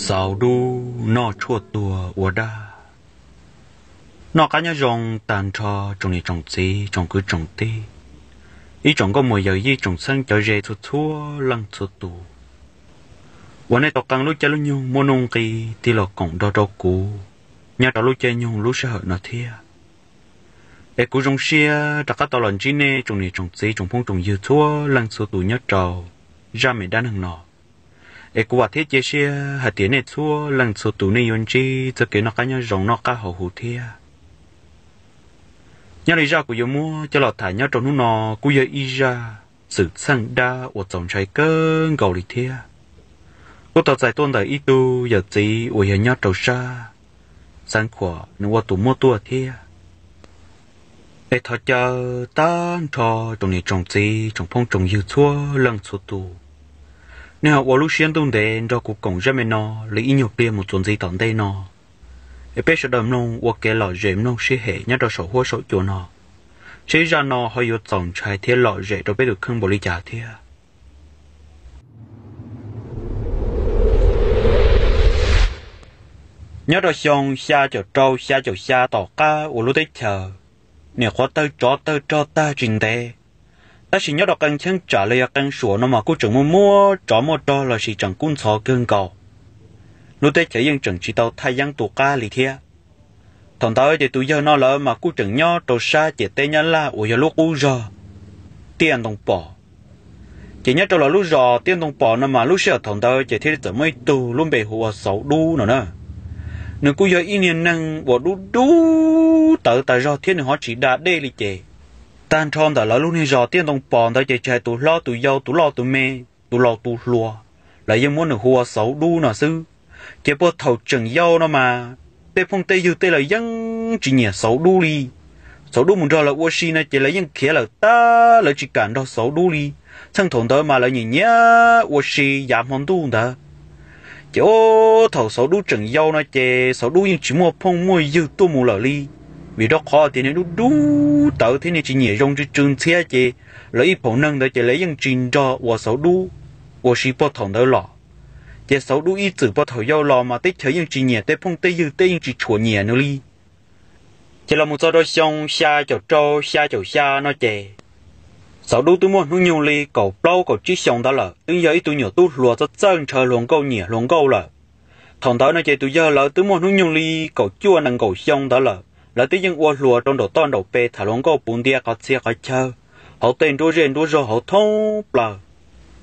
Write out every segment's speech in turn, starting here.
Xauv Dub noj tshuaj tuag ua dab. Noj qab nyob zoo tag nrho tsoom niam tsoom txiv tsoom kwv tsoom tij, ib tsoom nkauj muam yawm yij tsoom txheeb cov ze txhua txhua leej txhua tus uas nej tau qee lub caij lub nyoog muaj nuj nqis tig los koom nrog rau kuv nyob rau lub caij nyoog lub sij hawm no thiab. Es kuv zoo siab rov qab tau los ntsib nej tsoom niam tsoom txiv tsoom phooj tsoom ywg txhua leej txhua tus nyob rau zaj me dab neeg no. Es kuv vam thiab cia siab hais tias nej txhua leej txhua tus nej yuav ntsib txoj kev noj qab nyob zoo noj qab haus huv thiab. Nyob li zaj kuv yuav muab coj los tham nyob rau hnub no kuj yog ib zaj xwm txheej dab uas txaus ntshai kawg nkaus li thiab. Kuj tau txais tuaj ntawm ib tug yawm txiv uas yog nyob rau sab Xeev Khuam nws ua tus muab tuaj thiab. Es thov caw tag nrho tsoom niam tsoom txiv tsoom phooj tsoom ywg txhua leej txhua tus, nej ho ua lub siab ntuj ntev nrog kuv koom zaj me no li ib nyuag pliag mus txuas ntxiv tom ntej no, es peb sawv daws mloog ua kev lom zem mloog sij hem nyob rau saum huab saum cua no, seb zaj no ho yuav txaus ntshai thiab lom zem rau peb tus kheej npaum li cas thiab. Nyob rau xyoo xya caum rau xya caum xya tom qab uas lub teb chaws nim qhuav tawg tsov tawg rog tag tsis ntev, tab sis nyob rau qee cheeb tsam los yog qee suam no mas kuj tseem muaj muaj tsov muaj rog lossis tseem kub ntxhov kawg nkaus. Lub teb chaws yeej tseem tsis tau thaj yeeb tu qab li thiab. Thaum ntawd ces tus yawg no lawv mas kuj tseem nyob rau sab ciam teb Nyab Laj uas yog lub qub zog Tiaj Ntoo Pom. Ces nyob rau lawv lub zos Tiaj Ntoo Pom no mas lub sij hawm thaum ntawd ces thiaj li txawm muaj ib tug lub npe hu ua Xauv Dub no na. Nws kuj yog ib niag neeg uas dub dub tawv tas zog thiab nws ho tsis da dej li ces tag nrho ntawm lawv lub niag zos Tiaj Ntoo Pom ntawd ces tsis hais tus hlob tus yau tus loj tus me, tus laus tus hluas, lawv yeej muab nws hu ua Xauv Dub no xwb. Ces puag thaum tseem yau no mas tej phooj tej ywg tej lawv yeej tsis nyiam Xauv Dub li. Xauv Dub mus nrog lawv ua si no ces lawv yeej khiav lawm tag, lawv tsis kam nrog Xauv Dub li. Txheej thaum ntawd mas lawv nyiam nyiam ua si yav hmo ntuj ntawd. Ces ub thaum Xauv Dub tseem yau no ces Xauv Dub yeej tsis muaj phooj muaj ywg tuaj mus lawm li, vim rau qhov tias niag dub dub tawv thiab niag tsis nyiam zoo tsw tsw ntxhiab ces lawv ib phaum neeg ntawd ces lawv yeej tsis nrog uas Xauv Dub ua si puag thaum ntawd los. Ces Xauv Dub ib txwm puag thaum yau los mas teb chaws yeej tsis nyiam tej phooj tej ywg tej yeej tsis tshua nyiam nws li. Ces los mus txog rau xyoo xya caum rau xya caum xya no ces Xauv Dub twb muaj hnub nyoog li kaum plaub kaum tsib xyoo ntawd lawm, twb yog ib tug nyuam tub hluas txawj txawj ntshaw hluas nkauj nyiam hluas nkauj lawm. Thaum ntawd no ces tus yawg lawv twb muaj hnub nyoog li kaum cuaj nees nkaum xyoo ntawd lawm, lawv twb yeej ua hluas rau nraum toj nraum pes tham hluas nkauj puv ntias qhov txhia qhov chaw, hauv tej nruab zej nruab zog hauv thoob plaws.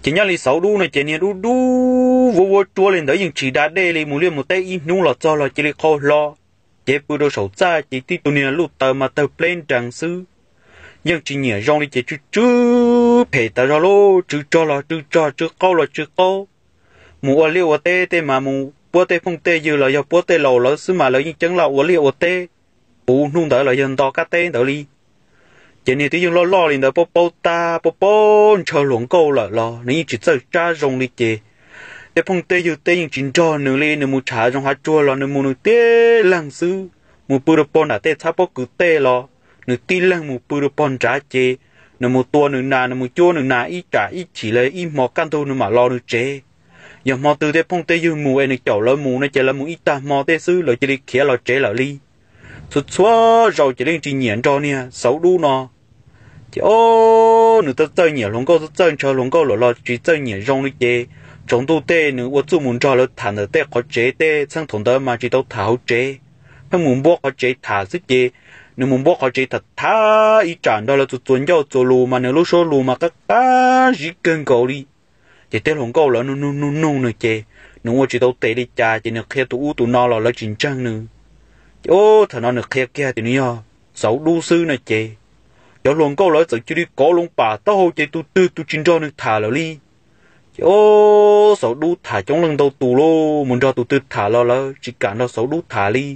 Ces nyob li Xauv Dub no ces niag dub dub vuab vuab tsuab li ntawd yeej tsis da dej li, mus liaj mus teb ib hnub los txog los cia li qhau hlo, cev pw rau saum txaj ces tib tug niag luj taws mas tawg pleb nrees xwb. Yeej tsis nyiam zoo li ces tsw tsw phem tas zog lauj, tsw rog los tsw rog, tsw qaub los tsw qaub. Mus ua liaj ua teb tej mas mus puab tej phooj tej ywg los yog puab tej laus lawv xwb mas lawv yeej ceeb laj ua liaj ua teb puv hnub ntawd los yog nto kab teb ntawd li. Ces niag twb yeej loj loj li ntawd paub paub tab paub paub ntshaw hluas nkauj lawm los nws yeej tsis txawj tsab zoo li ces tej phooj tej ywg tej yeej tsis nrog nws li, nws mus tsham zoov hav tsuag los nws mus nws tib leeg xwb, mus pw rau pog nram tej txhab pob kws tej los nws tib leeg mus pw rau pog nrad ces nws mus tua nws nas, nws mus cuab nws nas ib tsam ib chim li ib hmo kaj ntug nws mam los nws tsev. Yog hmo twg tej phooj tej ywg mus es nws caum lawv mus no ces lawv mus ib tag hmo tej xwb lawv cia li khiav los tsev lawm li. Txhua txhua zaus ces lawv yeej tsis nyiam nrog niag Xauv Dub no. Ces ob, nws txawj txawj nyiam hluas nkauj, txawj txawj ntshaw hluas nkauj lawm los tsis txawj nyiam zoo li ces tsaus ntuj tej nws ua txuj mus nrog lawv tham ntawm tej qhov tsev tej, txheej thaum ntawd mas tsis tau tham hauv tsev, pheej mus npuab qhov tsev tham xwb ces nws mus npuab qhov tsev tham tham ib tsam nrog lawv txuas txuas ncauj txuas lus mas nws lub suab lus mas qab qab zib kawg nkaus li. Ces tej hluas nkauj lawv nug nug nug nug nws ces nws ua tsis tau tes li cas ces nws qhia tus ub tus no los lawv tsis ntseeg nws. Ces ub thaum no nws qhia kiag tias nws yog Xauv Dub xwb no ces cov hluas nkauj lawv txawm cia li kov loo pam taub hau ces tus twg tus tsis nrog nws tham lawm li. Ces ub Xauv Dub tham coob leej ntau tus lauj, mus nrog tus twg tham los lawv tsis kam nrog Xauv Dub tham li.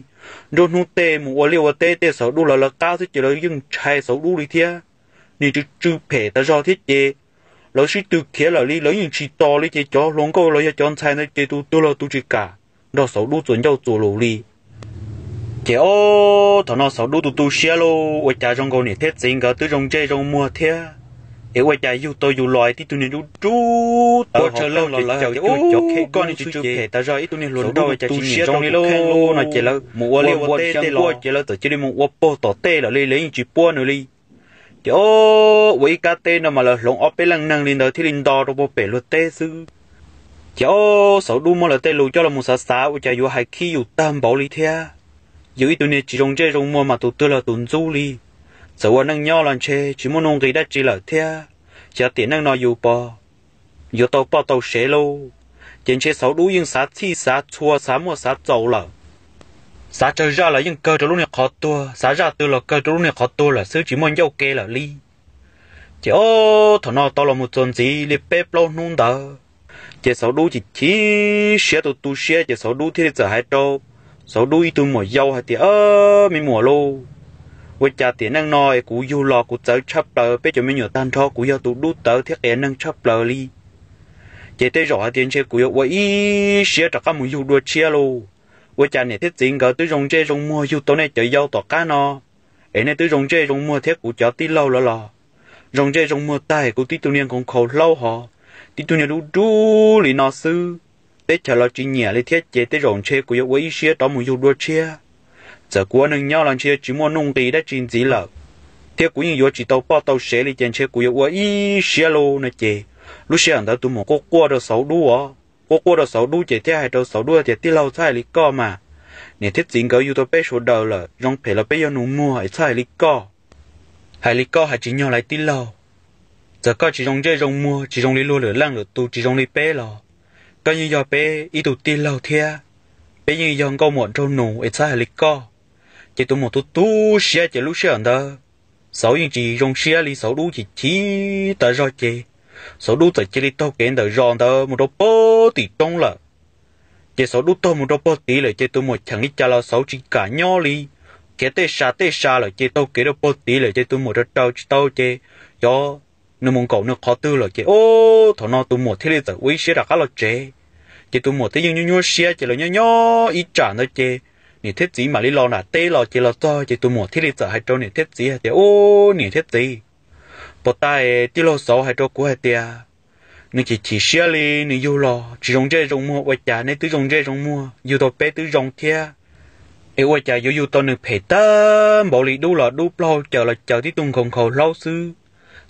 Nruab hnub tej mus ua liaj ua teb tej Xauv Dub lawv lawv qab xwb ces lawv yeej ntshai Xauv Dub li thiab. Niag tsw tsw phem tas zog thiab ces lawv sib tw khiav lawm li lawv yeej tsis tos li ces cov hluas nkauj los yog cov ntxhais ntawd ces tus twg los tus tsis kam nrog Xauv Dub txuas ncauj txuas lus li. Ces ob, thaum no Xauv Dub tu tu siab lauj, ua cas zoo nkaus niam thiab txiv nkawd twb zoo ntsej zoo muag thiab, Es ua cas yug tau yus los tib tug niag dub dub tawv tshaw leej los lawv cov koj niag tsis tsw phem tas zog ib tug niag hluas nraug cas tsis niam zoo li lauj no ces lawv mus ua liaj ua teb los ces lawv txawm cia li mus ua pog tom tej lawm li, lawv yeej tsis puab nws li. Ces o, ua ib kab teb no mas lawv hloov ob peb leej neeg li ntawd thiaj li nto rau puag pem luag teb xwb. Ces o, Xauv Dub muab lawv tej lus coj los mus xav xav ua cas yuav hais khib yus tag npaum li thiab. Yus ib tug niag tsis zoo ntsej zoo muag mas tus twg los tus ntxub li. Txawm ua neej nyob los ntshe tsis muaj nuj nqis dab tsi lawm thiab, xyov tiam neej no yus puas yuav tau poj tau sev lauj. Ces ntshe Xauv Dub yeej xav txhij xav txhua xav muaj xav txaus lawm. Xav tsawg zaj los yeej kawg rau lub niag qhov tuag, xav zaj twg los kawg rau lub niag qhov tuag lawm xwb, tsis muaj ncauj ke lawm li. Ces o, thaum no tau los mus txuas ntxiv li peb plaub hnub ntawd, ces Xauv Dub chim chim siab tu tu siab ces Xauv Dub thiaj li txawm hais rau Xauv Dub ib tug muam yau hais tias, Me muam lauj, ua cas tiam neej no es kuv yug los kuv txawv tshaj plaws, peb cov me nyuam tag nrho kuv yog tus dub tawv thiab qias neeg tshaj plaws li. Ces tej zaum hais tias ntshe kuv yuav ua ib siab rov qab mus yug dua tshiab lauj. Ua cas niam thiab txiv nkawd twb zoo ntsej zoo muag yug tau nej cov yau tom qab no, es nej twb zoo ntsej zoo muag thiab kuv cov tij laug lawm los zoo ntsej zoo muag tag es kuv tib tug niag nkhaus nkhaus hlaub hos, tib tug niag dub dub li no xwb. Teb chaws los tsis nyiam li thiab ces tej zaum ntshe kuv yuav ua ib siab rov mus yug dua tshiab. Txawm kuv ua neeg nyob los ntshe tsis muaj nuj nqis dab tsi ntxiv lawm, thiab kuv yeej yuav tsis tau poj tau sev li ces ntshe kuv yuav ua ib siab lauj no ces lub sij hawm ntawd tus muam quaj quaj rau Xauv Dub os. Quaj quaj rau Xauv Dub ces thiaj hais rau Xauv Dub tias, Tij laug, txhob hais li koj mas. Niam thiab txiv nkawd yug tau peb sawv daws lawm, zoo phem los peb yog nus muag es txhob hais li koj. Hais li koj hais tsis nyog lawv tij laug. Txawm koj tsis zoo ntsej zoo muag, tsis zoo li luag lwm leej lwm tus, tsis zoo li peb los koj yeej yog peb ib tug tij laug thiab, peb yeej yog nkauj muam nraug nus es txhob hais li koj. Ces tus muam tu tu siab ces lub sij hawm ntawd Xauv yeej tsis zoo siab li, Xauv Dub chim chim tas zog ces Xauv Dub txawm cia li taug kev ntawm zos ntawd mus rau puag tim roob lawm. Ces Xauv Dub taug mus rau puag tid lawm ces tus muam cheem li cas los Xauv tsis kam nyob li, khiav tej sa tej sa lawm ces taug kev rau puag tid lawm ces tus muam raws raws tsis tau ces xyov nws mus nkaum nws qhov twg lawm ces o, thaum no tus muam thiaj li txawm ua ib siab rov qab los tsev. Ces tus muam thiaj yeej nyuaj nyuaj siab ces lawv nyob nyob ib tsam ntawd ces niam thiab txiv mam li los nram teb los ces los txog ces tus muam thiaj li txawm hais rau niam thiab txiv hais tias, Ub, niam thiab txiv, puas tas tij laug Xauv hais rau kuv hais tias nws chim chim siab li, nws yug los tsis zoo ntsej zoo muag, ua cas neb twb zoo ntsej zoo muag yug tau peb twb zoo thiab, es ua cas yuav yug tau nws phem tag npaum li, dub los dub, plaub hau caws los caws, tib tug nkhaus nkhaus hlaub xwb.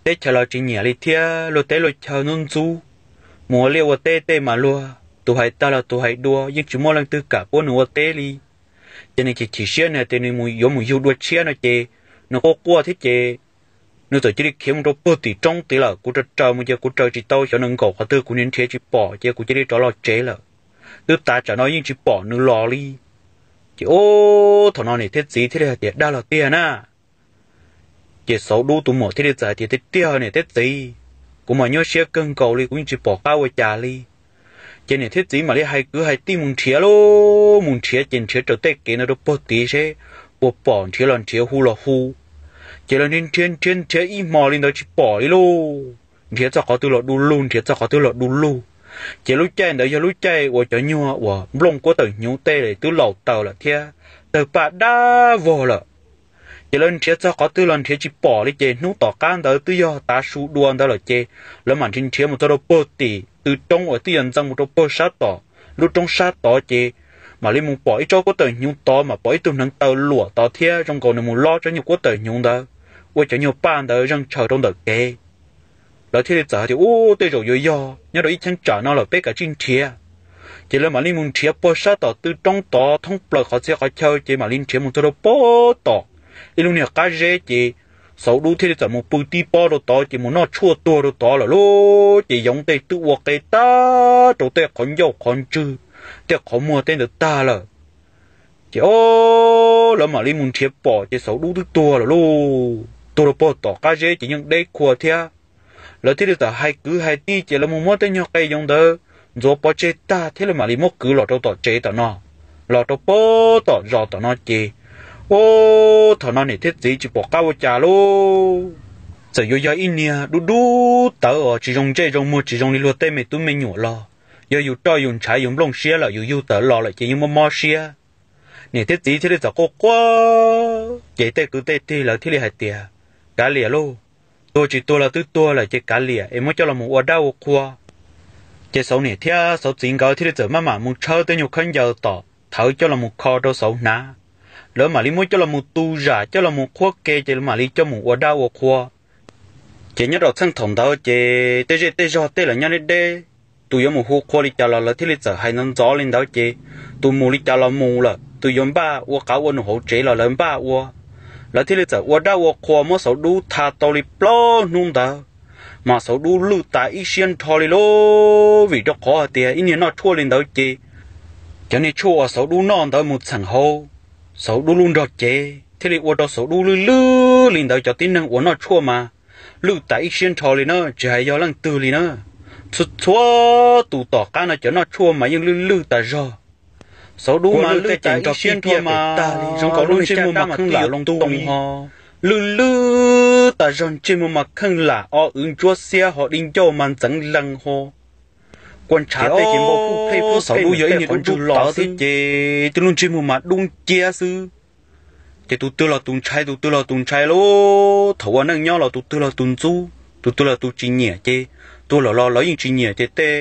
Teb chaws los tsis nyiam li thiab, luag teb luag chaw ntxub ntxub, mus ua liaj ua teb tej mas luag tus hais tag los tus hais dua, yeej tsis muaj leej twg kam puab nws ua teb li. Ces nws chim chim siab, nws hais tias nws yuav mus yug dua tshiab no ces nws quaj quaj thiab ces nws txawm cia li khiav mus rau puag tim roob tid lawm. Kuv raws raws mus ces kuv raws tsis tau, xyov nws nkaum qhov twg kuv nrhiav tsis pom ces kuv cia li rov los tsev lawm. Twb tas tsam no yeej tsis pom nws los li. Ces ub, thaum no niam thiab txiv thiaj li hais tias, Dag los tiag na? Ces Xauv Dub tus muam thiaj li txawm hais tias, Tiag tiag niam thiab txiv, kuv mas nyuaj siab kawg nkaus li, kuv yeej tsis pom qab ua cas li. Ces niam thiab txiv mam li hais kwv hais tij mus nrhiav lauj, mus nrhiav ces nrhiav raws tej kev ntawd rau puag tid seb puas pom, nrhiav los nrhiav, hu los hu. Ces lawv nrhiav nrhiav nrhiav ib hmo li ntawd tsis pom li lauj. Nrhiav txog qhov twg los du lug, nrhiav txog qhov twg los du lug. Ces lub caij ntawd yog lub caij uas cov nyuag uas nplooj kuab tawm hnyuv tej twb laus taws lawm thiab tawg paj dab vog lawm. Ces lawv nrhiav txog qhov twg los nrhiav tsis pom li ces hnub tom qab ntawd twb yog tav su dua ntawd lawm ces lawv mam nrhiav nrhiav mus txog rau puag tim tw roob uas twb yuav ntxeev mus rau puag sab tom lub roob sab tod ces mam li mus pom ib tsob kuab tawm hnyuv tod, mas pom ib tug hneev taw luam tod thiab zoo nkaus nws mus lob tsob nyuag kuab tawm hnyuv ntawd, ua cov nyuag paj ntawd zeeg tshaws rau ntawm kev. Lawv thiaj li txawm hais tias, Ub, tej zaum yuav yog nyob rau ib cheeb tsam no lawm, peb kav tsij nrhiav. Ces lawv mam li mus nrhiav puag sab tom tw roob tod thoob plaws qhov txhia qhov chaw ces mam li nrhiav mus txog rau puag tom ib lub niag qab zeb ces Xauv Dub thiaj li txawm mus pw tib pob rau tod ces mus noj tshuaj tuag rau tod lawm lauj. Ces yoov tej twb ua qe tag rau tej qhov ncauj qhov ntswg, tej qhov muag tej ntawd tag lawm. Ces o, lawv mam li mus nrhiav pom ces Xauv Dub twb tuag lawm lauj. Tuag rau puag tom qab zeb ces yeej deb khua thiab. Lawv thiaj li txawm hais kwv hais tij ces lawv mus muab tej nyuag qe yoov ntawd ntxuav pov tseg tag thiab lawv mam li muab kwv los rau tom tsev tom no, los rau puag tom zos tom no ces ub, thaum no niam thiab txiv tsis pom qab ua cas lauj. Txawm yuav yog ib niag dub dub tawv os, tsis zoo ntsej zoo muag, tsis zoo li luag tej me tub me nyuam los yog yus roj yus ntshav yus nplooj siab lawm, yus yug tawm los lawm ces yeej mob mob siab. Niam thiab txiv thiaj li txawm quaj quaj, ces tej kwv tej tij lawv thiaj li hais tias, Kav liam lauj, tuag tsis tuag los twb tuag lawm ces kav liam es muab coj los mus ua dab ua qhua. Ces Xauv niam thiab Xauv txiv nkawd thiaj li txawm maj mam mus tshawb tej nyuag khaub ncaws tom thawv coj los mus kho rau Xauv hnav. Lawv mam li muab coj los mus tu zam coj los mus qhuab ke ces mam li coj mus ua dab ua qhua. Ces nyob rau txheej thaum ntawd ces tej zej tej zog tej los nyob deb deb, tus yuav mus hu qhua li cas los lawv thiaj li txawm hais ntxov ntxov li ntawd ces tus mus li cas los mus lawm, tus yuav npaj ua qav ua num hauv tsev los lawv npaj ua. Lawv thiaj li txawm ua dab ua qhua muab Xauv Dub tha tau li plaub hnub ntawd, mas Xauv Dub lwj tas ib siab nrho li lauj, vim rau qhov hais tias ib niag noj tshuaj li ntawd ces cov niag tshuaj uas Xauv Dub noj ntawd mus txheem hauv Xauv Dub lub nrog cev thiaj li ua rau Xauv Dub lwj lwj li ntawd. Cov tib neeg uas noj tshuaj mas lwj tas ib siab nrho li na, tsis hais yog leej twg li na. Txhua txhua tus tom qab no cov noj tshuaj mas yeej lwj lwj tas zog. Xauv Dub mas lwj tas ib siab nrho mas tag li zoo nkaus lub ntsej muag mas kheej lam loo too ho, lwj lwj tas zog, ntsej muag mas kheej lam o wv ntsuab xiab ho di ncauj mas ntxeev lees ho. Kua ntshav tej ces npau pub plej pub, Xauv Dub yog ib niag dub ntswg los xwb ces tib lub ntsej muag mas dub nciab xwb. Ces tus twg los tus ntshai, tus twg los tus ntshai lauj. Thaum ua neej nyob los tus twg los tus ntxub, tus twg los tus tsis nyiam ces tuag los los lawv yeej tsis nyiam ces tej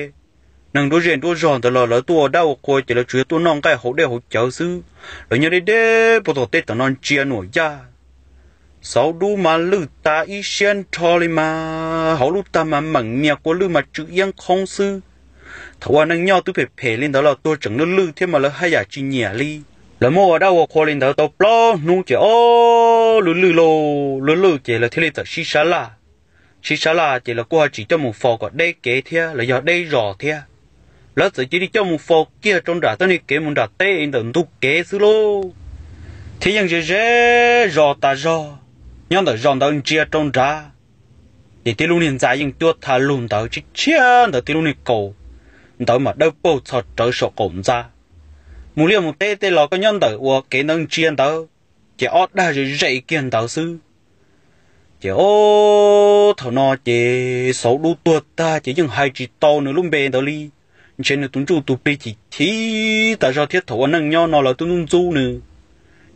neeg nruab zej nruab zog ntawd los lawv tuaj ua dab ua qhua ces lawv tsuas yog tuaj noj nqaij haus dej haus cawv xwb. Lawv nyob deb deb puag tom tej tom no ntsia nuam yaj, Xauv Dub mas lwj tas ib siab nrho li mas hauv lub tag mas meem mias kua lwj mas tsw iab qhoob xwb. Thaum ua neej nyob twb phem phem li ntawd los tuag tseem lwj lwj thiab mas lawv haj yam tsis nyiam li. Lawv muab ua dab ua qhua li ntawd tau plaub hnub ces ob lwj lwj lauj, lwj lwj ces lawv thiaj li txawm sib sab laj. Sib sab laj ces lawv kuj ho tsis coj mus faus kom deb kev thiab los yog deb zos thiab. Lawv txawm cia li coj mus faus kiag rau nram tej niag kev mus nram teb ntawm ntug kev xwb lauj. Thiab yeej ze ze zos tas zog, nyob ntawm zos ntawd ntsia rau nrad ces tib lub niag ntxa yeej cuab tha lug ntawd tshiab tshiab ntawd, tib lub niag kaus ntawd mas dawb paug txhos rawv saum qaum ntxa. Mus liaj mus teb tej los koj nyob ntawm uas kev ntawd ntsia ntawd ces ob dag ze ze kiag ntawd xwb. Ces ob thaum no ces Xauv Dub tuag tag ces yeej hais tsis tau nws lub npe ntawd li. Ntshe nws tus ntsuj tus plig chim chim tas zog thiab thaum ua neej nyob no lawv twb ntxub ntxub nws,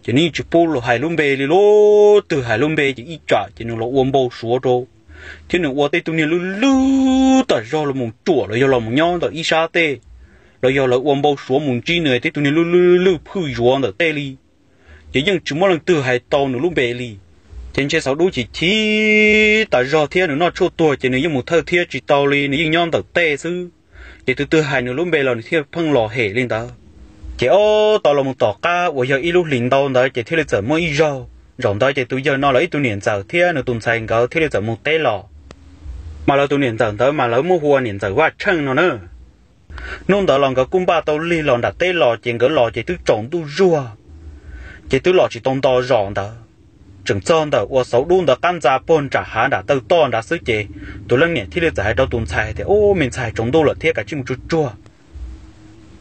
ces nws yeej tsis pub hais lub npe li lauj. Twg hais lub npe ces ib tsam ces nws los ua npau suav rau, thiab nws ua tej tug niag lwj lwj tas zog los mus tsuam los yog los mus nyob ntawm ib sab tej, los yog lawv ua npau suav mus ntsib nws tej tug niag lwj lwj lwj phwj yuav ntawm tej li. Ces yeej tsis muaj leej twg hais tau nws lub npe li. Ces ntshe Xauv Dub chim chim tas zog thiab nws noj tshuaj tuag ces nws yeej mus thawj thiab tsis tau li, nws yeej nyob ntawm tej xwb. Ces tus twg hais nws lub npe los nws thiaj pheej los hem li ntawd. Ces ob tau los mus tom qab uas yog ib lub hlis ntau ntawd ces thiaj li txawm muaj ib zaug, zaum ntawd ces tus yawg no los ib tug niam ntxawm thiab nws tus ntxhais nkawd thiaj li txawm mus teb los. Mas lawv tus niam ntxawm ntawd mas lawv muab hu ua niam ntxawm Vaj Tsheej no na. Hnub ntawd los nkawd kuj npaj tau lig los nram teb los ces nkawd los ces twb tsaus ntuj zuag, ces twb los tsis tau nto zos ntawd. Tseem txog ntawm uas Xauv Dub ntawd qab ntxa puag nram hav nram taw toj nrad xwb ces tus leej niam thiaj li txawm hais rau tus ntxhais tias, Ub, me ntxhais, tsaus ntuj lawm thiab kav tsij mus tsuag tsuag.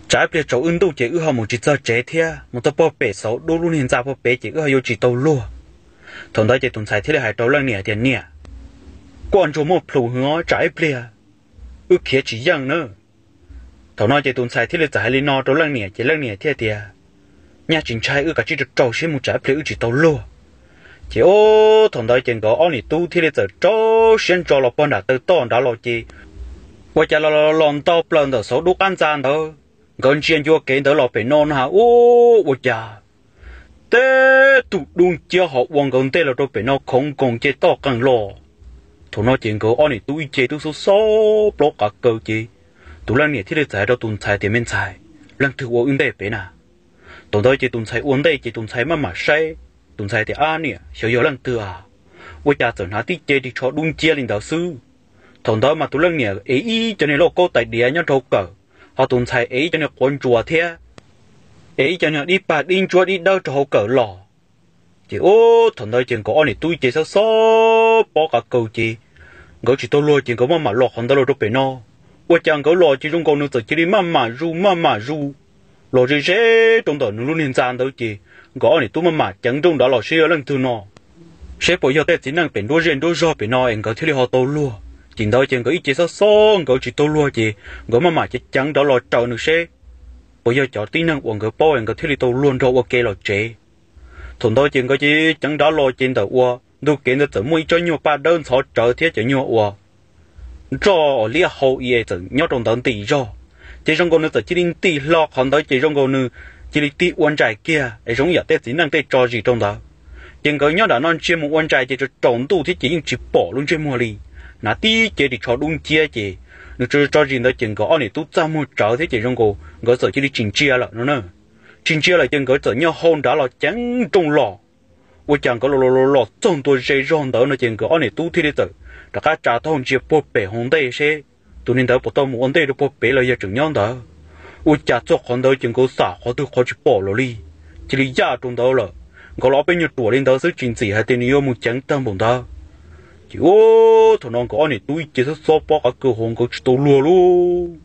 Tsam ib pliag tsaus wb ntuj ces wb ho mus tsis txog tsev thiab, mus txog puag pem Xauv Dub lub niag ntxa puag pem ces wb ho yuav tsis tau luag. Thaum ntawd ces tus ntxhais thiaj li hais rau leej niam tias, Niam, kuaj ntsuag muaj plhus hwv os, tsam ib pliag wb khiav tsis yeej na. Thaum no ces tus ntxhais thiaj li txawm hais li no rau leej niam ces leej niam thiaj tias, Nyaj tsis ntshai, wb kav tsij rau rau siab mus tsam ib pliag wb tsis tau luag. Ces ub, thaum ntawd ces nkawd ob niam tub thiaj li txawm rau siab ntso los puag nram taw toj nrad los ces ua cas los los ntau plaws ntawm Xauv Dub qab ntxa ntawd. Nkawd ntsia ncua kev ntawd los pem no na, ub, ua cas teb tug dub nciab ho ua nkawd ntej los rau pem no khoov nkoos ces toj qees los. Thaum no ces nkawd ob niam tub ib ce twb xob xob plaub qav kaws ces tus leej niam thiaj li txawm hais rau tus ntxhais tias, Me ntxhais, leej twg ua wb ntej pem na? Thaum ntawd ces tus ntxhais ua ntej ces tus ntxhais maj mam saib, tus ntxhais tias, Ab niam, xyov yog leej twg a, ua cas txawm hnav tib ce ris tsho dub nciab li ntawd xwb. Thaum ntawd mas tus leej niam ev ib co niag lauj kaub tais diav nyob rau hauv kawm, ho tus ntxhais ev ib co niag quav ntsuas thiab ev ib co niag dib pag dib ntsuab dib dawb rau hauv kawm los. Ces ub, thaum ntawd ces nkawd ob niam tub ib ce xob xob plaub qav kaws ces nkawd tsis tau luag ces nkawd maj mam los qhov ntawd los rau pem no. Ua cas nkawd los ces zoo nkaus nws txawm cia li maj mam zus maj mam zus los ze ze rau ntawm nws lub niag ntxa ntawd ces nkawd ob niam tub maj mam ceev nrooj nrad los seb yog leej twg no, seb puas yog tej txiv neej pem nruab zej nruab zog pem no es nkawd thiaj li ho tau luag. Ces ntawd ces nkawd ib ce xob xob nkawd tsis tau luag ces nkawd maj mam ceev ceev nrad los raws nws seb puas yog cov tib neeg uas nkawd paub es nkawd thiaj li tau luag nrog ua ke los tsev. Thaum ntawd ces nkawd ceev ceev nrad los ces ntawm ua Ntu kev ntawd txawm muaj ib tsob nyuag paj dawb ntxhov tsawv thiab cov nyuag uas nroj uas liab hau i es txawm nyob rau ntawd ntim zog. Ces zoo nkaus nws txawm cia li ntim hlo qhov ntawd ces zoo nkaus nws cia li tig ua ntsais kiag es zoo ib yam tej txiv neej tej tso zis rau ntawd. Ces nkawd nyob nram no ntsia mus ua ntsais ces tsaus ntuj thiab ces yeej tsis pom lub ntsej muag li. Hnav tib cev ris tsho dub nciab ces nws tso tso zis ntawd ces nkawd ob niam tub txaj muag tsawv thiab ces zoo nkaus nkawd txawm cia li tsis ntsia lawm no na. Tsis ntsia lawm ces nkawd txawm nyob hauv nrad los ceev nrooj los. Ua cas nkawd los los los txog ntua ze zog ntawd no ces nkawd ob niam tub thiaj li txawm rov qab tsa taub hau ntsia puag pem hauv ntej seb tus niag ntawd puas tau mus ua ntej rau puag pem los yog tseem nyob ntawd. Ua cas txog qhov ntawd ces nkawd xam qhov twg qhov tsis pom los li, cia li yaj rau ntawd lawm. Nkawd los ob peb nyuag ruam li ntawd xwb tsis ntxim hais tias nws yuav mus ceev tag npaum ntawd. Ces ua thaum no nkawd ob niam tub ib ce xob xob pob qav kaws hauv nkawd tsis tau luag lauj.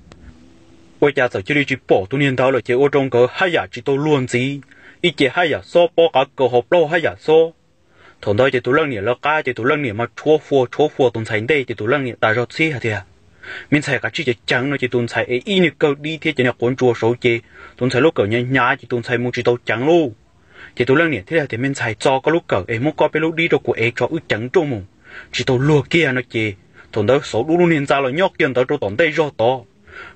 Ua cas txawm cia li tsis pom tus niag ntawd lawm ces ua rau nkawd haj yam tsis tau luag ntxiv, ib ce haj yam xob pob qav kaws hauv plaub haj yam xob. Thaum ntawd ces tus leej niam lawv qab ces tus leej niam mas tshuab fua tshuab fua tus ntxhais ntej ces tus leej niam tas zog txhib hais tias, me ntxhais kav tsij ceev ceev no ces tus ntxhais es ib niag kawg dib thiab cov niag quav ntsuas saud ces tus ntxhais lub kawm hnyav hnyav ces tus ntxhais mus tsis tau ceev lauj. Ces tus leej niam thiaj li hais tias, me ntxhais txo koj lub kawm es muab koj peb lub dib rau kuv ev tso wb ceev nrooj mus, tsis tau luag kiag no ces thaum ntawd xauv dub lub niag ntxa los nyob kiag ntawd rau tom ntej zog tod.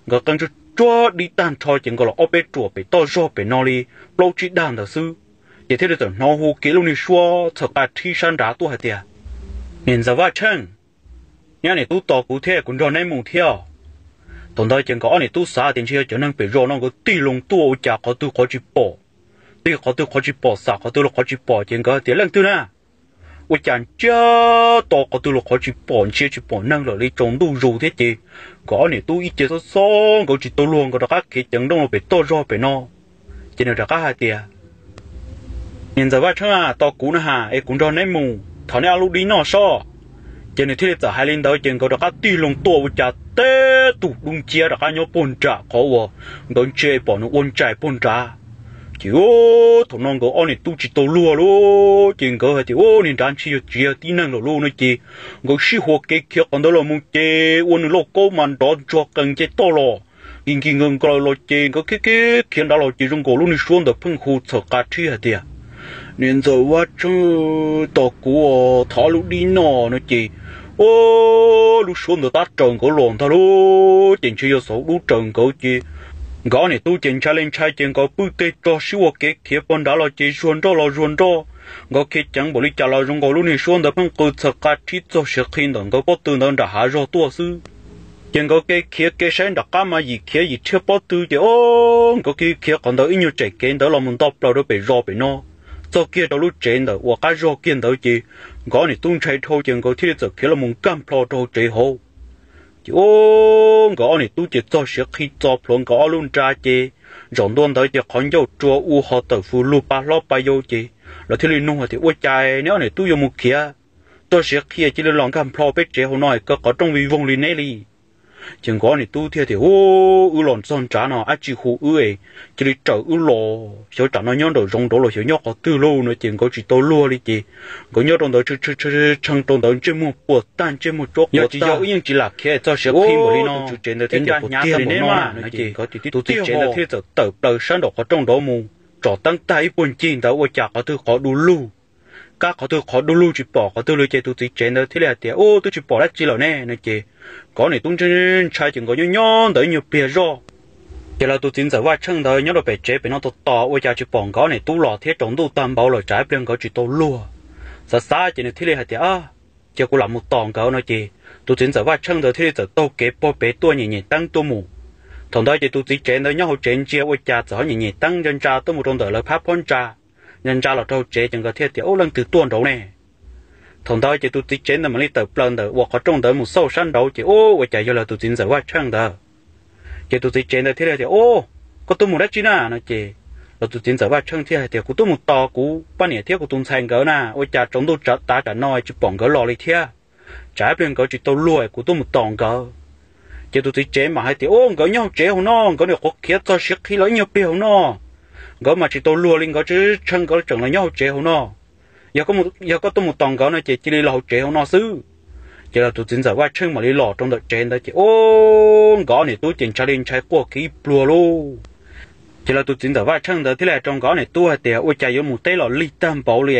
Nkawd qee tsuag tsuag dib tag nrho ces nkawd los ob peb ruam pem toj zog pem no li plaub tsib dag ntawd xwb, ces thiaj li txawm hnov hu kiag lub niag suab txhawm qa rhib sab nrad tuaj hais tias, niam ntxawm Vaj Tsheej, neb ob niam tub tos kuv thiab kuv nrog neb mus thiab. Thaum ntawd ces nkawd ob niam tub xav tias ntshe yog cov neeg pem zos no nkawd tig loo tuaj ua cas qhov twg qhov tsis pom, tig qhov twg qhov tsis pom xam qhov twg los qhov tsis pom ces nkawd hais tias leej twg na, ua cas ntsiag to qhov twg los qhov tsis pom ntsia tsis pom neeg lawm li tsaus ntuj zus thiab ces nkawd ob niam tub ib ce xob xob nkawd tsis tau luag nkawd rov qab khiav ceev nrooj los pem toj zog pem no. Ces nws rov qab hais tias, niam ntxawm Vaj Tsheej a, tos kuv na has es kuv nrog neb mus thov neb ob lub dib noj sob. Ces nws thiaj li txawm hais li ntawd ces nkawd rov qab tig loo tuaj ua cas teb tug dub nciab rov qab nyob puag nram qhov uas nkawd ntsia pom nws ua ntsais puag nrad. Ces thaum no nkawd ob niam tub tsis tau luag lauj ces nkawd hais tias, u, niag nrad ntshe yog tsis yog tib neeg lawm lauj no ces nkawd sib huas kev khiav qhov ntawd los mus ces ua nws lauj kaub mas nrov ntsuag qees nce toj los, nkig nkig nkaws nkaws los ces nkawd khiav khiav khiav nrad los ces zoo nkaus lub niag suab ntawd pheej hu txhawm qa rhib hais tias, niam ntxawm Vaj Tsheej, tos kuv os, thov lub dib noj no ces, u, lub suab ntawd tab raws nkawd los ntag lauj ces ntshe yog xauv dub raws nkawd ces nkawd ob niam tub ces ntshai li ntshai ces nkawd pw teg rog sib ua kev khiav puag nrad los ces zuag nroj los zuag nroj. Nkawd khiav ceev npaum li cas los zoo nkaus lub niag suab ntawd pheej qw txhawm qa rhib txog siav qhi ntawm nkawd pob tw ntawd nram hav zog tuaj xwb. Ces nkawd kev khiav kev saib nram qab mas yim khiav yim rhiab pob tw ces o, nkawd khiav khiav qhov ntawd ib nyuag tsem kev ntawd los mus nto plaws rau pem zos pem no. Txog kiag rau lub tsev ntawm uas qab zog kiag ntawd ces nkawd ob niam tub ntshai dhau ces nkawd thiaj li txawm khiav los mus nkag nplho rau hauv tsev hauv. Ces o, nkawd ob niam tub ces txog siav qhi txo plhuav nkawd ob lub nra ces zaum ntua ntawd ces qhov ncauj rua u ho tawm fws lug pa hlob pa yau ces lawv thiaj li nug hais tias, ua cas neb ob niam tub yuav mus khiav txog siav qhi cia li los nkag nplho peb tsev hauv no kaw qhov rooj vij voog li neb li? Ces nkawd ob niam tub thiaj tias, u, wb los txog nrad no dab tsi hu wb es cia li raws wb los, xyov tsam no nyob nraum zoov nraud los xyov nyob qhov twg lauj no ces nkawd tsis tau luag li ces nkawd nyob rau ntawd tshee tshee rau ntawd ntsej muag puas tag ntsej muag tsuab quav tag, wb yeej tsis lam khiav txog siav qhi npaum li no, tus tsev ntawd thiaj tias puas tiag li neb mas no ces tus txiv tsev ntawd thiaj li txawm tawm plaws sab nraum qhov rooj nraud mus tsom teeb tag ib puag ncig ntawd ua cas qhov twg qhov du lug, kab qhov twg qhov du lug tsis pom qhov twg li ces tus txiv tsev ntawd thiaj li hais tias, u, twb tsis pom dab tsi lawm ne no ces nkawd ob niam tub ntshai ntshai ces nkawd nyob nyob ntawd ib nyuag pliag zoj. Ces lawv tus txiv ntxawm Vaj Tsheej ntawd nyob rau pem tsev pem no tos tos ua cas tsis pom nkawd ob niam tub los thiab tsaus ntuj tag npaum lawm tsam ib pliag nkawd tsis tau luag. Xav xav ces nws thiaj li hais tias, cia kuv lam mus tos nkawd no ces tus txiv ntxawm Vaj Tsheej ntawd thiaj li txawm taug kev puag pem tuaj nyem nyem teeb tuaj mus. Thaum ntawd ces tus txiv tsev ntawd nyob hauv tsev ntsia ua cas txawm ho nyem nyem teeb ntsa ntsa tuaj mus rau ntawm lawv phab phab ntsa, ntsa ntsa los rau hauv tsev ces nkawd thiaj tias, u, leej twg tuaj nraud ne? Thaum ntawd ces tus txiv tsev ntawd mam li tawm plaws ntawm uas qhov rooj ntawd mus xauj sab nraud ces, u, ua cas yog lawv tus txiv ntxawm Vaj Tsheej ntawd. Ces tus txiv tsev ntawd thiaj li tias, u, koj tuaj mus dab tsi na no ces lawv tus txiv ntxawm Vaj Tsheej thiaj hais tias, kuv tuaj mus tos kuv poj niam thiab kuv tus ntxhais nkawd na, ua cas tsaus ntuj tav tsam no tsis pom nkawd los li thiab, tsam ib pliag nkawd tsis tau luag kuv tuaj mus tos nkawd. Ces tus txiv tsev mam hais tias, u, nkawd nyob hauv tsev hauv no, nkawd nyuam qhuav khiav txog siav qhi los ib nyuag pliag hauv no, nkawd mas tsis tau luag li, nkawd tshee nkawd tseem los nyob hauv tsev hauv no. Yog koj tuaj mus tos nkawd no ces cia li los hauv tsev hauv no xwb. Ces lawv tus txiv ntxawm Vaj Tsheej mam li los rau ntawm tsev ntawd ces, u, nkawd ob niam tub ces ntshai li ntshai quaj kiag ib pluag lauj. Ces lawv tus txiv ntxawm Vaj Tsheej ntawd thiaj li hais rau nkawd ob niam tub hais tias, ua cas yuav mus teb los lig tag npaum li,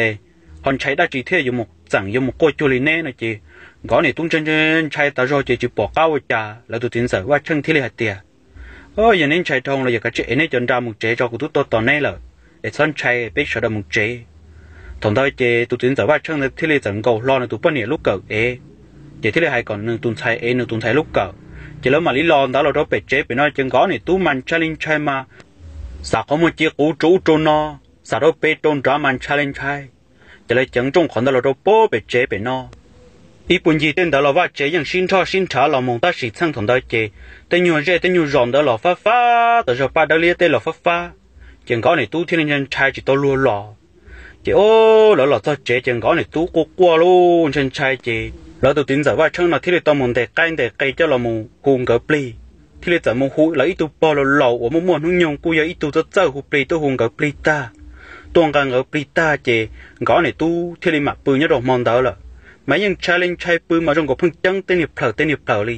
ho ntshai dab tsi thiaj yuav mus txeem yuav mus quaj cuag li neb no ces nkawd niam tub ntshai ntshai ntshai tas zog ces tsis pom qab ua cas, lawv tus txiv ntxawm Vaj Tsheej thiaj li hais tias, Yog neb ntshai dhau los yog kav tsij ev neb cov nra mus tsev tso, kuv twb tuaj tos neb lawm, es txhob ntshai, peb sawv daws mus tsev. Thaum ntawd ces tus txiv ntxawm Vaj Tsheej ntawd thiaj li txawm nkaus hlo nws tus poj niam lub kawm ev, ces thiaj li hais kom nws tus ntxhais ev nws tus ntxhais lub kawm. Ces lawv mam li los ntawd los rau pem tsev pem no ces nkawd niam tub mas ntshai li ntshai mas xav qhov muag ci quv rau ub rau no, xav rau pem rau nrad mas ntshai li ntshai. Ces lawv ceev nrooj qhov ntawd los rau pem tsev pem no. Ib puag ncig tej ntawd los vaj tsev yeej sib nrhoj sib nrhav los mus tab sis txheej thaum ntawd ces tej nyuag zej tej nyuag zos ntawd los fab fab, tas zog paj dawb liab tej los fab fab. Ces nkawd niam tub thiaj li ntshai ntshai tsis tau luag los. Ces o, lawv los txog tsev ces nkawd niam tub quaj quaj lub ntshai ntshai ces lawv tus txiv ntxawm Vaj Tsheej no thiaj li tau mus ntes qaib ntes qe coj los mus hu nkawd plig. Thiaj li txawm mus hu lawv ib tug pog laus laus uas muaj muaj hnub nyoog kuj yog ib tug txawj txawj hu plig tuaj hu nkawd plig tag, tuaj nqa nkawd plig tag ces nkawd niam tub thiaj li mam pw nyob rau hmo ntawd lawm. Mas yeej ntshai li ntshai pw mas zoo nkaus pheej ceeb tej niag plhawv tej niag plhawv li.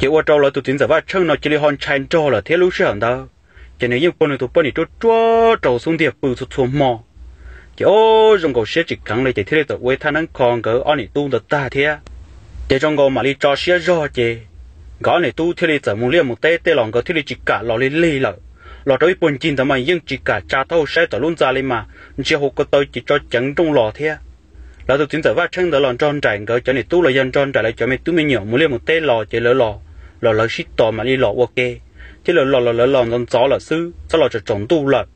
Ces ua rau lawv tus txiv ntxawm Vaj Tsheej no cia li ho ntshai nrog lawm thiab lub sij hawm ntawd ces nws yeej puag nws tus poj niam ruaj ruaj rau xub ntiag pw txhua txhua hmo. Ces o, zoo nkaus siab tsis kheev li ces thiaj li txawm ua ib thaj neeb kho nkawd ob niam tub ntawd tag thiab. Ces zoo nkaus mam li tso siab zog ces nkawd ob niam tub thiaj li txawm mus liaj mus teb tej los nkawd thiaj li tsis kam los li lig lawm. Los rau ib puag ncig ntawd mas yeej tsis kam tsa taub hau saib tom lub ntxa li mas ntsia hauv ko taw ces tso ceev nrooj los thiab. Lawv tus txiv ntxawm Vaj Tsheej ntawd los nrog nraim nkawd cov niam tub los yog nrog nraim lawv cov me tub me nyuam mus liaj mus teb los ces lawv los, los lawv sib tos mam li los ua ke, thiab lawv los los lawv los ntxov ntxov lawm xwb txhob los tsaus tsaus ntuj lawm.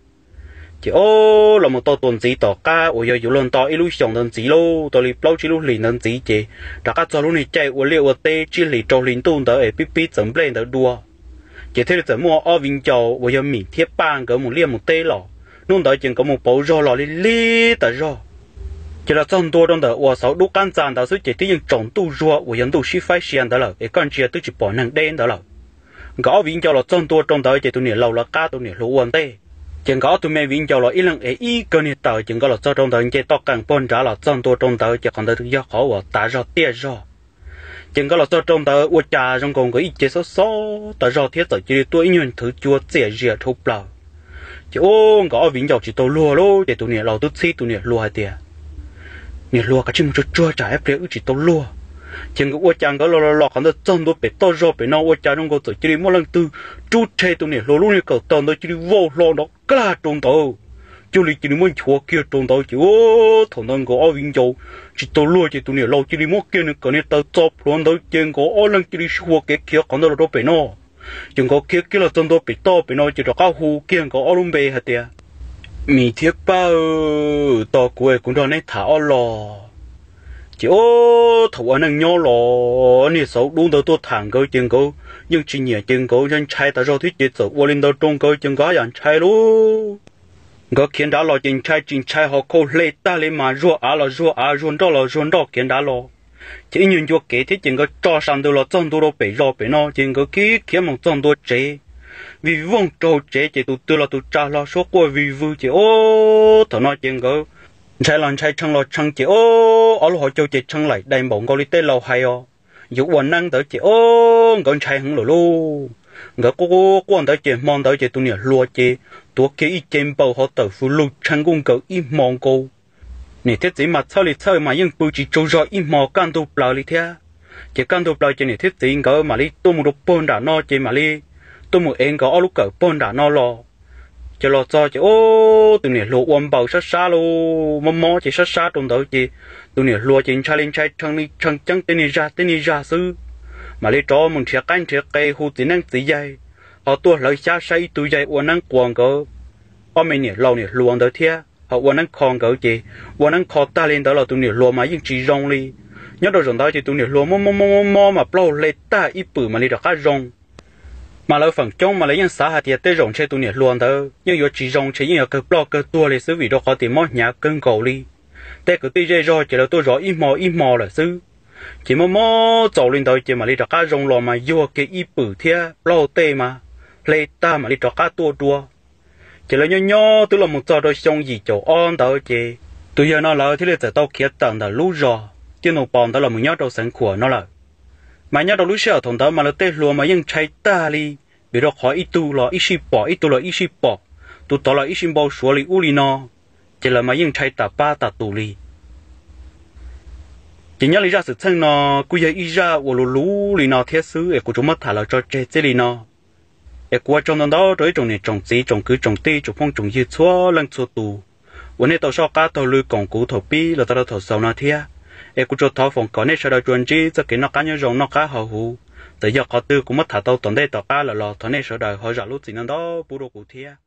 Ces o, los mus tau tus ntxiv tom qab uas yog yuav luag nto ib lub xyoos ntawd ntxiv lauj, tau li plaub tsib lub hlis ntawd ntxiv ces rov qab txog lub niag caij ua liaj ua teb tsib hlis rau hli ntuj ntawd es pib pib txawm nplej ntawd dua. Ces thiaj li txawm muaj ob viv ncaus uas yog Mim thiab Paj nkawd mus liaj mus teb los. Hnub ntawd ces nkawd mus pauv zog los lig lig tas zog. Ces los txog ntua rau ntawm uas xauv dub qab ntxa ntawd xwb ces twb yeej tsaus ntuj zuag uas yog ntuj sib faib sia ntawd lawm es koj ntsia twb tsis pom neeg deb ntawd lawm. Nkawd ob viv ncaus los txog ntua rau ntawd ces tus niam laus lawv qab tus niam hluas ua ntej. Ces nkawd ob tug me viv ncaus los ib leeg ev ib kawg niag taws ces nkawd los txog rau ntawd nce toj qees pog nrad los txog ntua rau ntawd ces qhov ntawd yog qhov uas tav zog tiaj zog. Ces nkawd los txog rau ntawd ua cas zoo nkaus nkawd ib ce xob xob tas zog thiab txawm cia li tuaj ib nyuag nthwv cua txiam ziam dhau plaws. Ces ub, nkawd ob viv ncaus tsis tau luag lauj, ces tus niam laus twb txhib tus niam hluas hais tias, Niam hluas, kav tsij mus tsuag tsuag tsam ib pliag wb tsis tau luag. Ces nkawd ua cas nkawd los los los qhov ntawd txog ntua pem toj zog pem no ua cas zoo nkaus txawm cia li muaj leej twg rub rhe tus niam hluas lub niag kawm taw ntawd cia li vau hlo nrov kag rau ntawd. Cuag li cia li muab nchuav kiag rau ntawd ces ub, thaum ntawd nkawd ob viv ncaus tsis tau luag ces tus niam laus cia li muab kiag nws kawm niag taw txo plhuav ntawd ces nkawd ob leeg cia li sib hua kev khiav qhov ntawd los rau pem no. Ces nkawd khiav kiag los txog ntua pem toj pem no ces rov qab hu kiag nkawd ob lub npe hais tias, Mim thiab Paj, tos kuv es kuv nrog neb tham ob los. Ces ub, thaum ua neej nyob los niag xauv dub ntawd tuaj tham nkawd ces nkawd yeej tsis nyiam ces nkawd ntshai ntshai tas zog thiab ces txawm ua li ntawd rau nkawd ces nkawd haj yam ntshai lauj. Nkawd khiav nrad los ces ntshai tsis ntshai ho khau hle tag li mas zuag av los zuag av, zuag nroj los zuag nroj khiav nrad los. Ces ib nyuag ncua kev thiab ces nkawd tso sa ntws los txog ntua rau pem zos pem no ces nkawd khiav khiav mus txog ntua tsev. Vij voog rau tsev ces tus twg los tus tsa hlo suab quaj vij vwg ces ub, thaum no ces nkawd ntshai los ntshai tshee los tshee ces ub, ob lub hauv caug ces tshee laim dais npaum nkaus li tej laus hais os. Yuav ua neeb ntawd ces ub, nkawd ntshai heev lawm lauj. Nkawd quaj quaj ntawd ces hmo ntawd ces tus niam hluas ces tuav kiag ib ce npaws ho tawm fws lug tshee nkuj nkaws ib hmo nkaus. Niam thiab txiv mas txhawj li txhawj mas yeej pw tsis tsaug zog ib hmo kaj ntug plaws li thiab. Ces kaj ntug plaws ces niam thiab txiv nkawd mam li tuaj mus rau puag nram no ces mam li tuaj mus ev nkawd ob lub kawm puag nram no los. Ces los txog ces ub, tus niam hluas ua npaws sab sab lauj, mob mob ces sab sab rau ntawd ces tus niam hluas ces ntshai li ntshai tshee li tshee ceeb tej niag zag tej niag zag xwb. Mam li rov mus nrhiav qaib nrhiav qe hu txiv neeb txiv yaig, ho tuaj hlawv xyab saib ib tug yaig ua neeb quas nkawd ob me niam laus niam hluas ntawd thiab ho ua neeb kho nkawd ces ua neeb kho tag li ntawd los tus niam hluas mas yeej tsis zoo li. Nyob rau zaum ntawd ces tus niam hluas mob mob mob mob mas plaub hau hle tag ib pwm mam li rov qab zoo. Mas lawv feem coob mas lawv yeej xav hais tias tej zaum ntshe tus niam hluas ntawd yeej yuav tsis zoo, ntshe yeej yuav kawg ploj kawg tuag li xwb vim rau qhov tias mob hnyav kawg nkaus li. Tej kwv tij zej zog ces lawv tuaj zov ib hmo ib hmo lawm xwb. Ces mob mob txaus li ntawd ces mam li rov qab zoo los mas yuag kiag ib pwm thiab plaub hau tej mas hle tag mam li rov qab tuaj dua. Ces lawv nyob nyob twb los mus txog rau xyoo yim caum ob ntawd ces tus yawg no lawv thiaj li txawm tau khiav tawm ntawm lub zos Ciaj Ntoos Pos ntawd los mus nyob rau xeev Khuam no lawm. Mas nyob rau lub sij hawm thaum ntawd mas lawv tej hluas mas yeej ntshai tag li, vim rau qhov ib tug los ib sij pom, ib tug los ib sij pom, tus tod los ib sij npau suav li ub li no, ces lawv mas yeej ntshai tas pab tas tus li. Ces nyob li zaj xwm txheej no kuj yog ib zaj uas luv luv li no thiab xwb es kuv tsuas muab tham los tso tseg txij li no. Es kuv ua tsaug ntau ntau rau ib tsoom niam tsoom txiv tsoom kwv tsoom tij tsoom phooj tsoom ywg txhua leej txhua tus uas nej tau soj qab taug lw koom kuv thaum pib los txog rau thaum xaus no thiab. Es kuv tsuas thov foom kom nej sawv daws tsuas ntsib txoj kev noj qab nyob zoo noj qab haus huv. Txawm yog qhov twg kuv muab tham tau tom ntej tom qab lawm los thov nej sawv daws ho zam lub txim no ntau pub rau kuv thiab.